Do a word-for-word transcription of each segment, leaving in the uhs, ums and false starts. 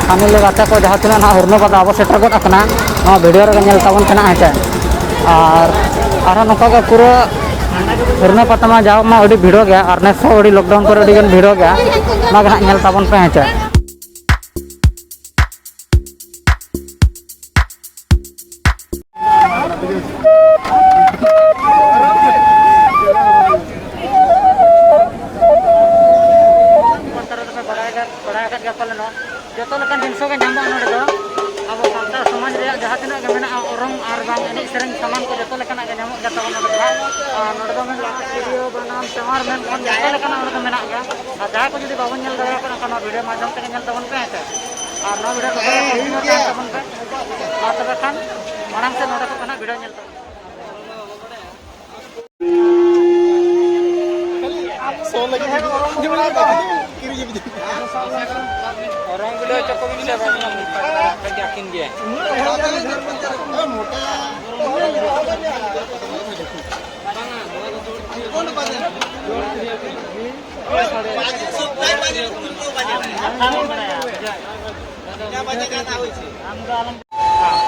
Family ᱜᱟᱛᱮ ᱠᱚ ᱡᱟᱦᱟᱸ ᱛᱤᱱᱟᱹᱜ ᱱᱟᱦᱟᱜ ᱦᱩᱨᱱᱟᱹ ᱯᱟᱛᱟ ᱟᱵᱚ ᱥᱮᱴᱮᱨ ᱜᱚᱫ ᱟᱠᱟᱱᱟ, ᱱᱚᱣᱟ ᱵᱷᱤᱰᱤᱭᱳ ᱨᱮᱜᱮ ᱧᱮᱞ ᱛᱟᱵᱚᱱ ᱯᱮ ᱱᱟᱦᱟᱜ, ᱦᱮᱸ ᱪᱮ᱾ ᱟᱨ ᱟᱨᱦᱚᱸ ᱱᱚᱝᱠᱟ ᱜᱮ ᱯᱩᱨᱟᱹ ᱦᱩᱨᱱᱟᱹ ᱯᱟᱛᱟ ᱢᱟ ᱡᱟᱣ ᱢᱟ ᱟᱹᱰᱤ ᱵᱷᱤᱲᱚᱜ ᱜᱮᱭᱟ, ᱟᱨ ᱱᱮᱥ ᱦᱚᱸ ᱟᱹᱰᱤ ᱞᱚᱠᱰᱟᱣᱩᱱ ᱠᱚᱨᱮ ᱟᱹᱰᱤ ᱜᱟᱱ ᱵᱷᱤᱲᱚᱜ ᱜᱮᱭᱟ, ᱚᱱᱟ ᱜᱮ ᱱᱟᱦᱟᱜ ᱧᱮᱞ ᱛᱟᱵᱚᱱ ᱯᱮ, ᱦᱮᱸ ᱪᱮ᱾ ᱵᱟᱲᱟᱭ ᱟᱠᱟᱫ ᱜᱮᱭᱟ ᱯᱟᱞᱮᱱᱚᱜ, ᱡᱚᱛᱚ ᱞᱮᱠᱟᱱ ᱡᱤᱱᱤᱥ ᱜᱮ ᱧᱟᱢᱚᱜᱼᱟ ᱱᱚᱰᱮ ᱫᱚ᱾ ᱟᱵᱚ ᱥᱟᱱᱛᱟᱲ ᱥᱚᱢᱟᱡᱽ ᱨᱮᱭᱟᱜ ᱡᱟᱦᱟᱸ ᱛᱤᱱᱟᱹᱜ ᱜᱮ ᱢᱮᱱᱟᱜᱼᱟ, ᱚᱨᱚᱝ ᱟᱨ ᱵᱟᱝ ᱮᱱᱮᱡ ᱥᱮᱨᱮᱧ ᱥᱟᱢᱟᱱ ᱠᱚ ᱡᱚᱛᱚ ᱞᱮᱠᱟᱱᱟᱜ ᱜᱮ ᱧᱟᱢᱚᱜ ᱜᱮᱭᱟ ᱛᱟᱵᱚᱱ ᱱᱚᱰᱮ ᱫᱚ᱾ ᱟᱨ ᱱᱚᱰᱮ ᱫᱚ ᱢᱮᱱᱟᱜᱼᱟ ᱛᱤᱨᱭᱳ, ᱵᱟᱱᱟᱢ, ᱪᱮᱣᱟᱨ ᱢᱮᱱ ᱠᱷᱚᱱ ᱡᱚᱛᱚ ᱞᱮᱠᱟᱱᱟᱜ ᱱᱚᱰᱮ ᱫᱚ ᱢᱮᱱᱟᱜ ᱜᱮᱭᱟ᱾ ᱟᱨ ᱡᱟᱦᱟᱸᱭ ᱠᱚ ᱡᱩᱫᱤ ᱵᱟᱵᱚᱱ ᱧᱮᱞ ᱫᱟᱲᱮᱭᱟᱜ ᱠᱟᱱᱟ, ᱚᱱᱟ ᱵᱷᱤᱰᱤᱭᱳ ᱢᱟᱫᱽᱫᱷᱚᱢ ᱛᱮᱜᱮ ᱧᱮᱞ ᱛᱟᱵᱚᱱ ᱯᱮ, ᱦᱮᱸ ᱥᱮ᱾ ᱟᱨ ᱱᱚᱣᱟ ᱵᱷᱤᱰᱤᱭᱳ ᱠᱚ ᱛᱟᱦᱮᱱ ᱛᱟᱵᱚᱱ ᱯᱮ᱾ ᱢᱟ ᱛᱚᱵᱮ ᱠᱷᱟᱱ ᱢᱟᱲᱟᱝ ᱥᱮᱫ ᱱᱚᱰᱮ ᱠᱷᱚᱱ ᱱᱟᱦᱟᱜ ᱵᱷᱤᱰᱤᱭᱳ ᱧᱮᱞ ᱛᱟᱵᱚᱱ ᱯᱮ᱾ ᱥᱚ ᱞᱟᱹᱜᱤᱫ ᱡᱮᱢᱚᱱ ᱠᱤᱨᱤᱧ ᱤᱫᱤ᱾ ᱨᱚᱝ ᱵᱤᱰᱟᱹᱣ ᱦᱚᱪᱚ ᱠᱚᱵᱤᱱ ᱥᱮ ᱵᱟᱝ? ᱟᱹᱠᱤᱱ ᱜᱮ᱾ ᱢᱚᱴᱟ᱾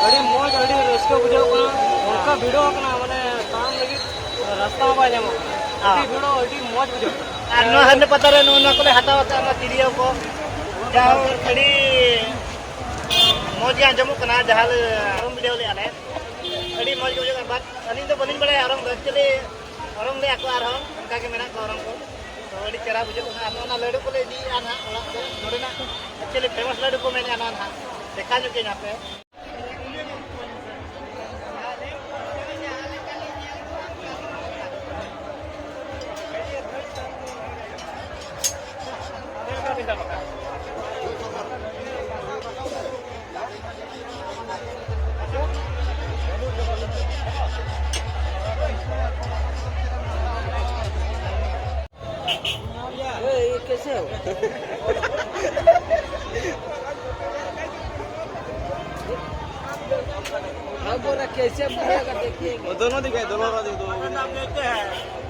ᱟᱹᱰᱤ ᱢᱚᱡᱽ, ᱟᱹᱰᱤ ᱨᱟᱹᱥᱠᱟᱹ ᱵᱩᱡᱷᱟᱹᱜ ᱠᱟᱱᱟ᱾ ᱚᱱᱠᱟ ᱵᱷᱤᱲᱚᱜ ᱠᱟᱱᱟ, ᱢᱟᱱᱮ ᱛᱟᱲᱟᱢ ᱞᱟᱹᱜᱤᱫ ᱨᱟᱥᱛᱟ ᱦᱚᱸ ᱵᱟᱭ ᱧᱟᱢᱚᱜ ᱠᱟᱱᱟ᱾ ᱟᱹᱰᱤ ᱵᱷᱤᱲᱚᱜ, ᱟᱹᱰᱤ ᱢᱚᱡᱽ ᱵᱩᱡᱷᱟᱹᱜ ᱠᱟᱱᱟ᱾ ᱟᱨ ᱱᱚᱣᱟ ᱦᱟᱹᱨᱱᱤ ᱯᱟᱛᱟ ᱨᱮ ᱱᱚᱜᱼᱚ ᱱᱚᱣᱟ ᱠᱚᱞᱮ ᱦᱟᱛᱟᱣ ᱟᱠᱟᱫᱼᱟ, ᱚᱱᱟ ᱛᱤᱨᱭᱳ ᱠᱚ, ᱡᱟᱦᱟᱸ ᱟᱹᱰᱤ ᱢᱚᱡᱽ ᱜᱮ ᱟᱸᱡᱚᱢᱚᱜ ᱠᱟᱱᱟ, ᱡᱟᱦᱟᱸ ᱞᱮ ᱟᱸᱡᱚᱢ ᱵᱤᱰᱟᱹᱣ ᱞᱮᱫᱼᱟ ᱞᱮ, ᱟᱹᱰᱤ ᱢᱚᱡᱽ ᱜᱮ ᱵᱩᱡᱷᱟᱹᱜ ᱠᱟᱱᱟ᱾ But ᱟᱹᱞᱤᱧ ᱫᱚ ᱵᱟᱹᱞᱤᱧ ᱵᱟᱲᱟᱭᱟ ᱚᱨᱚᱝ ᱫᱚ, actually ᱚᱨᱚᱝ ᱞᱮᱫᱼᱟ ᱠᱚ, ᱟᱨᱦᱚᱸ ᱚᱱᱠᱟ ᱜᱮ ᱢᱮᱱᱟᱜ ᱠᱚᱣᱟ ᱚᱨᱚᱝ ᱠᱚ᱾ ᱛᱚ ᱟᱹᱰᱤ ᱪᱮᱦᱨᱟ ᱵᱩᱡᱷᱟᱹᱜ ᱠᱟᱱᱟ᱾ ᱟᱨ ᱱᱚᱜᱼᱚ ᱱᱟ ᱞᱟᱹᱰᱩ ᱠᱚᱞᱮ ᱤᱫᱤᱭᱮᱫᱼᱟ ᱱᱟᱦᱟᱜ ᱚᱲᱟᱜ ᱛᱮ᱾ ᱱᱚᱰᱮᱱᱟᱜ actually famous ᱞᱟᱹᱰᱩ ᱠᱚ ᱢᱮᱱᱮᱫᱼᱟ ᱱᱚᱣᱟ ᱱᱟᱦᱟᱜ᱾ ᱫᱮᱠᱷᱟ ᱧᱚᱜ ᱠᱟᱹᱧ ᱦᱟᱯᱮ᱾ ये कैसे हो? हाँ, बोल रहा, कैसे बोलेगा, देखिए। वो दोनों दिखाए, दोनों वाला दिखाए, दो।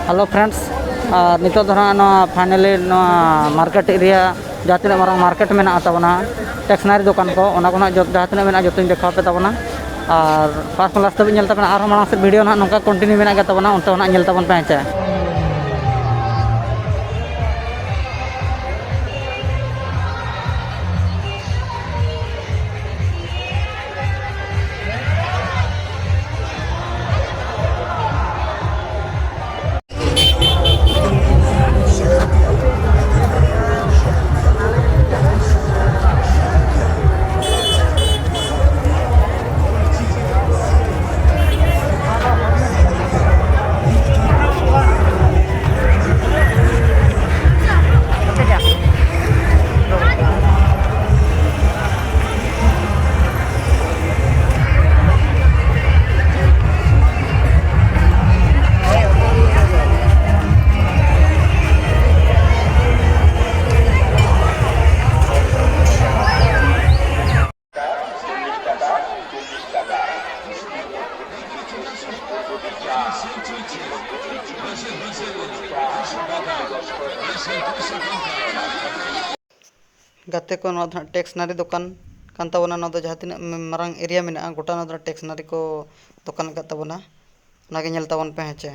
Hello friends, ᱟᱨ ᱱᱤᱛᱚᱜ ᱫᱚ ᱱᱟᱦᱟᱜ ᱱᱚᱣᱟ finally ᱱᱚᱣᱟ market area, ᱡᱟᱦᱟᱸ ᱛᱤᱱᱟᱹᱜ ᱢᱟᱨᱟᱝ market ᱢᱮᱱᱟᱜ ᱛᱟᱵᱚᱱᱟ, stationery ᱫᱚᱠᱟᱱ ᱠᱚ, ᱚᱱᱟ ᱠᱚ ᱱᱟᱦᱟᱜ ᱡᱚᱛ-, ᱡᱟᱦᱟᱸ ᱛᱤᱱᱟᱹᱜ ᱢᱮᱱᱟᱜᱼᱟ, ᱡᱚᱛᱚᱧ ᱫᱮᱠᱷᱟᱣ ᱟᱯᱮ ᱛᱟᱵᱚᱱᱟ᱾ ᱟᱨ first ᱠᱷᱚᱱ last ᱫᱷᱟᱹᱵᱤᱡ ᱧᱮᱞ ᱛᱟᱵᱚᱱᱟ, ᱟᱨᱦᱚᱸ ᱢᱟᱲᱟᱝ ᱥᱮᱫ video ᱱᱟᱦᱟᱜ ᱱᱚᱝᱠᱟ continue ᱢᱮᱱᱟᱜ ᱜᱮ ᱛᱟᱵᱚᱱᱟ, ᱚᱱᱛᱮ ᱦᱚᱸ ᱱᱟᱦᱟᱜ ᱧᱮᱞ ᱛᱟᱵᱚᱱ ᱯᱮ, ᱦᱮᱸ ᱪᱮ᱾ ᱜᱟᱛᱮ ᱠᱚ, ᱱᱚᱣᱟ ᱫᱚ ᱦᱟᱸᱜ stationery ᱫᱚᱠᱟᱱ ᱠᱟᱱ ᱛᱟᱵᱚᱱᱟ᱾ ᱱᱚᱣᱟ ᱫᱚ ᱡᱟᱦᱟᱸ ᱛᱤᱱᱟᱹᱜ ᱢᱟᱨᱟᱝ area ᱢᱮᱱᱟᱜᱼᱟ, ᱜᱚᱴᱟ ᱱᱚᱣᱟ ᱫᱚ stationery ᱠᱚ ᱫᱚᱠᱟᱱ ᱟᱠᱟᱫ ᱛᱟᱵᱚᱱᱟ᱾ ᱚᱱᱟᱜᱮ ᱧᱮᱞ ᱛᱟᱵᱚᱱ ᱯᱮ, ᱦᱮᱸ ᱪᱮ᱾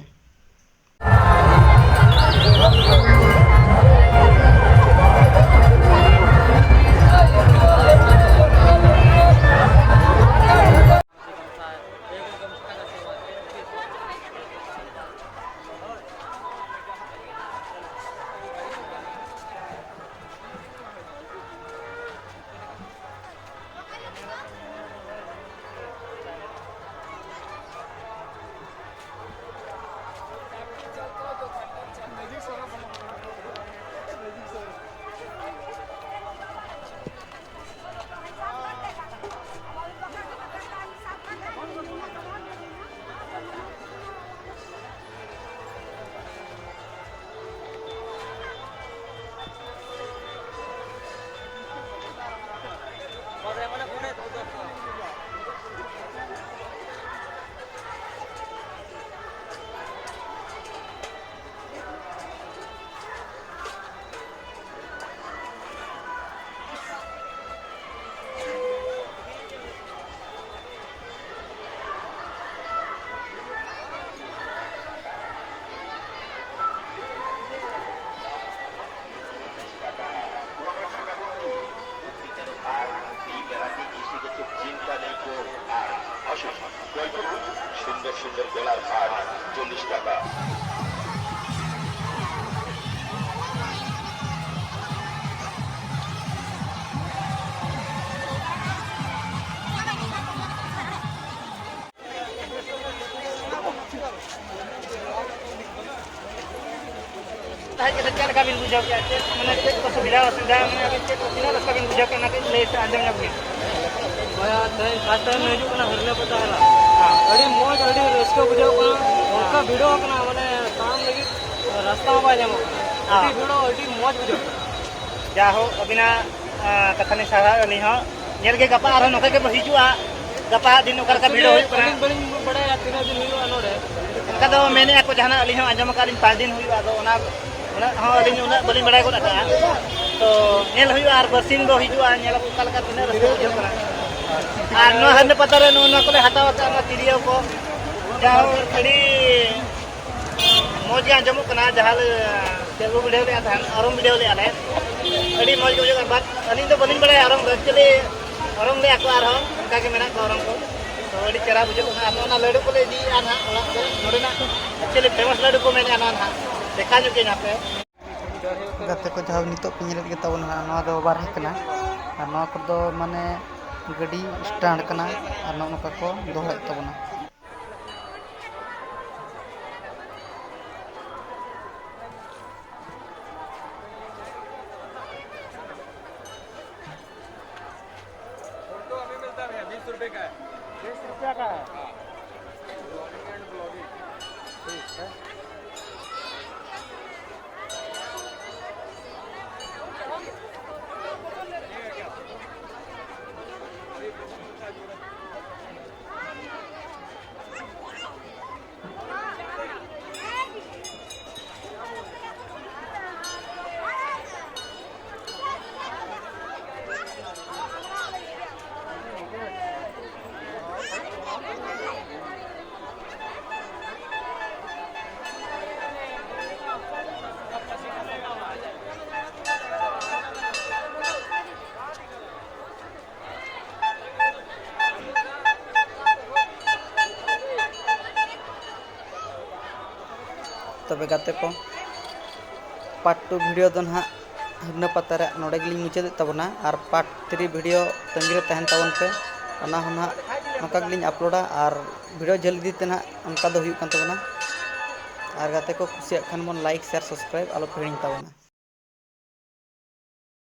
সুন্দর সুন্দর গলার হার, চল্লিশ টাকা। ᱦᱮᱡ ᱠᱟᱛᱮ ᱪᱮᱫ ᱞᱮᱠᱟ ᱵᱤᱱ ᱵᱩᱡᱷᱟᱹᱣ ᱠᱮᱫᱟ? ᱪᱮᱫ, ᱢᱟᱱᱮ, ᱪᱮᱫ ᱠᱚ ᱥᱩᱵᱤᱫᱷᱟ ᱚᱥᱩᱵᱤᱫᱷᱟ, ᱢᱟᱱᱮ, ᱟᱹᱵᱤᱱ ᱪᱮᱫ ᱠᱚ, ᱛᱤᱱᱟᱹᱜ ᱨᱟᱹᱥᱠᱟᱹ ᱵᱤᱱ ᱵᱩᱡᱷᱟᱹᱣ ᱠᱮᱫᱟ, ᱚᱱᱟ ᱠᱟᱹᱡ ᱞᱟᱹᱭ ᱥᱮ ᱟᱸᱡᱚᱢ ᱧᱚᱜ ᱵᱤᱱ᱾ ᱵᱚᱭᱦᱟ, ᱛᱮᱦᱮᱧ first time ᱞᱮ ᱦᱤᱡᱩᱜ ᱠᱟᱱᱟ ᱦᱟᱹᱨᱞᱟᱹ ᱯᱟᱛᱟ ᱦᱮᱞᱟᱜ᱾ ᱦᱮᱸ᱾ ᱟᱹᱰᱤ ᱢᱚᱡᱽ, ᱟᱹᱰᱤ ᱨᱟᱹᱥᱠᱟᱹ ᱵᱩᱡᱷᱟᱹᱜ ᱠᱟᱱᱟ᱾ ᱚᱱᱠᱟ ᱦᱮᱸ᱾ ᱵᱷᱤᱲ ᱟᱠᱟᱱᱟ, ᱢᱟᱱᱮ, ᱛᱟᱲᱟᱢ ᱞᱟᱹᱜᱤᱫ ᱨᱟᱥᱛᱟ ᱦᱚᱸ ᱵᱟᱭ ᱧᱟᱢᱚᱜ ᱠᱟᱱᱟ᱾ ᱦᱮᱸ᱾ ᱟᱹᱰᱤ ᱵᱷᱤᱲ, ᱟᱹᱰᱤ ᱢᱚᱡᱽ ᱵᱩᱡᱷᱟᱹᱜ ᱠᱟᱱᱟ᱾ ᱡᱟᱭᱦᱳᱠ, ᱟᱹᱵᱤᱱᱟᱜ, ᱟᱸ, ᱠᱟᱛᱷᱟ ᱞᱤᱧ ᱥᱟᱨᱦᱟᱣ ᱟᱹᱞᱤᱧ ᱦᱚᱸ᱾ ᱧᱮᱞ ᱜᱮ ᱜᱟᱯᱟ ᱟᱨᱦᱚᱸ ᱱᱚᱝᱠᱟ ᱜᱮᱵᱚ ᱦᱤᱡᱩᱜᱼᱟ᱾ ᱜᱟᱯᱟ ᱫᱤᱱ ᱚᱠᱟ ᱞᱮᱠᱟ ᱵᱷᱤᱲ ᱦᱩᱭᱩᱜ ᱠᱟᱱᱟ᱾ ᱟᱹᱞᱤᱧ ᱵᱟᱹᱞᱤᱧ ᱵᱟᱲᱟᱭᱟ ᱛᱤᱱᱟᱹᱜ ᱫᱤᱱ ᱦᱩᱭᱩᱜᱼᱟ ᱱᱚᱰᱮ᱾ ᱚᱱᱠᱟ ᱫᱚ ᱢᱮᱱᱮᱫᱼᱟ ᱠᱚ ᱡᱟᱦᱟᱱᱟᱜ, ᱟᱹᱞᱤᱧ ᱦᱚᱸ ᱟᱸᱡᱚᱢ ᱟᱠᱟᱫ ᱞᱤᱧ ᱯᱟᱸᱪ ᱫᱤᱱ ᱦᱩᱭᱩᱜᱼᱟ, ᱟᱫᱚ ᱚᱱᱟ ᱩᱱᱟᱹᱜ ᱦᱚᱸ ᱟᱹᱞᱤᱧ ᱩᱱᱟᱹᱜ ᱵᱟᱹᱞᱤᱧ ᱵᱟᱲᱟᱭ ᱜᱚᱫ ᱟᱠᱟᱫᱼᱟ᱾ ᱛᱚ ᱧᱮᱞ ᱦᱩᱭᱩᱜᱼᱟ, ᱟᱨ ᱵᱟᱨᱥᱤᱧ ᱫᱚ ᱦᱤᱡᱩᱜᱼᱟ, ᱧᱮᱞ ᱟᱵᱚ ᱚᱠᱟ ᱞᱮᱠᱟ ᱛᱤᱱᱟᱹᱜ ᱨᱟᱹᱥᱠᱟᱹ ᱵᱩᱡᱷᱟᱹᱜ ᱠᱟᱱᱟ᱾ ᱟᱨ ᱱᱚᱣᱟ ᱦᱟᱹᱨᱱᱤ ᱯᱟᱛᱟ ᱨᱮ ᱱᱚᱜᱼᱚ ᱱᱚᱣᱟ ᱠᱚᱞᱮ ᱦᱟᱛᱟᱣ ᱟᱠᱟᱫᱼᱟ, ᱱᱚᱣᱟ ᱛᱤᱨᱭᱳ ᱠᱚ, ᱡᱟᱦᱟᱸ ᱟᱹᱰᱤ ᱢᱚᱡᱽ ᱜᱮ ᱟᱸᱡᱚᱢᱚᱜ ᱠᱟᱱᱟ, ᱡᱟᱦᱟᱸ ᱞᱮ ᱪᱟᱹᱞᱩ ᱵᱤᱰᱟᱹᱣ ᱞᱮᱫᱼᱟ ᱛᱟᱦᱮᱸᱫ, ᱟᱨᱚᱢ ᱵᱤᱰᱟᱹᱣ ᱞᱮᱫᱼᱟ ᱞᱮ, ᱟᱹᱰᱤ ᱢᱚᱡᱽ ᱜᱮ ᱵᱩᱡᱷᱟᱹᱜ ᱠᱟᱱᱟ᱾ But ᱟᱹᱞᱤᱧ ᱫᱚ ᱵᱟᱹᱞᱤᱧ ᱵᱟᱲᱟᱭᱟ ᱟᱨᱚᱢ ᱫᱚ, actually ᱚᱨᱚᱝ ᱞᱮᱫᱼᱟ ᱠᱚ ᱟᱨᱦᱚᱸ, ᱚᱱᱠᱟ ᱜᱮ ᱢᱮᱱᱟᱜ ᱠᱚᱣᱟ ᱚᱨᱚᱝ ᱠᱚ᱾ ᱛᱚ ᱟᱹᱰᱤ ᱪᱮᱦᱨᱟ ᱵᱩᱡᱷᱟᱹᱜ ᱠᱟᱱᱟ᱾ ᱟᱨ ᱱᱚᱜᱼᱚ ᱱᱟ ᱞᱟᱹᱰᱩ ᱠᱚᱞᱮ ᱤᱫᱤᱭᱮᱫᱼᱟ ᱱᱟᱦᱟᱜ ᱚᱲᱟᱜ ᱛᱮ, ᱱᱚᱰᱮᱱᱟᱜ actually famous ᱞᱟᱹᱰᱩ ᱠᱚ ᱢᱮᱱᱮᱫᱼᱟ ᱱᱟᱦᱟᱜ, ᱫᱮᱠᱷᱟ ᱧᱚᱜ ᱜᱮ ᱱᱟᱯᱮ᱾ ᱜᱟᱛᱮ ᱠᱚ, ᱡᱟᱦᱟᱸ ᱱᱤᱛᱚᱜ ᱯᱮ ᱧᱮᱞᱮᱫ ᱜᱮ ᱛᱟᱵᱚᱱᱟ ᱦᱟᱸᱜ, ᱱᱚᱣᱟ ᱫᱚ ᱵᱟᱨᱦᱮ ᱠᱟᱱᱟ᱾ ᱟᱨ ᱱᱚᱣᱟ ᱠᱚᱫᱚ ᱢᱟᱱᱮ ᱜᱟᱹᱰᱤ stand ᱠᱟᱱᱟ, ᱟᱨ ᱱᱚᱜᱼᱚ ᱱᱚᱝᱠᱟ ᱠᱚ ᱫᱚᱦᱚᱭᱮᱫ ᱛᱟᱵᱚᱱᱟ᱾ फोटो अभी मिलता है, बीस रुपए का है। बीस रुपया का है। हाँ। Vlogging and blogging। ठीक है। ᱛᱚᱵᱮ ᱜᱟᱛᱮ ᱠᱚ, ᱯᱟᱨᱴ ᱴᱩ ᱵᱷᱤᱰᱤᱭᱳ ᱫᱚ ᱱᱟᱦᱟᱜ ᱦᱟᱹᱨᱱᱟᱹ ᱯᱟᱛᱟ ᱨᱮ ᱱᱚᱰᱮ ᱜᱮᱞᱤᱧ ᱢᱩᱪᱟᱹᱫᱮᱫ ᱛᱟᱵᱚᱱᱟ᱾ ᱟᱨ ᱯᱟᱨᱴ ᱛᱷᱨᱤ ᱵᱷᱤᱰᱤᱭᱳ ᱛᱟᱺᱜᱤ ᱨᱮ ᱛᱟᱦᱮᱱ ᱛᱟᱵᱚᱱ ᱯᱮ᱾ ᱚᱱᱟ ᱦᱚᱸ ᱱᱟᱦᱟᱜ ᱱᱚᱝᱠᱟ ᱜᱮᱞᱤᱧ ᱟᱯᱞᱳᱰᱟ᱾ ᱟᱨ ᱵᱷᱤᱰᱤᱭᱳ ᱡᱷᱟᱹᱞ ᱤᱫᱤ ᱛᱮ ᱱᱟᱦᱟᱜ ᱚᱱᱠᱟ ᱫᱚ ᱦᱩᱭᱩᱜ ᱠᱟᱱ ᱛᱟᱵᱚᱱᱟ᱾ ᱟᱨ ᱜᱟᱛᱮ ᱠᱚ, ᱠᱩᱥᱤᱭᱟᱜ ᱠᱷᱟᱱ ᱵᱚᱱ ᱞᱟᱭᱤᱠ, ᱥᱮᱭᱟᱨ, ᱥᱟᱵᱥᱠᱨᱟᱭᱤᱵᱽ ᱟᱞᱚ ᱯᱮ ᱦᱤᱲᱤᱧ ᱛᱟᱵᱚᱱᱟ᱾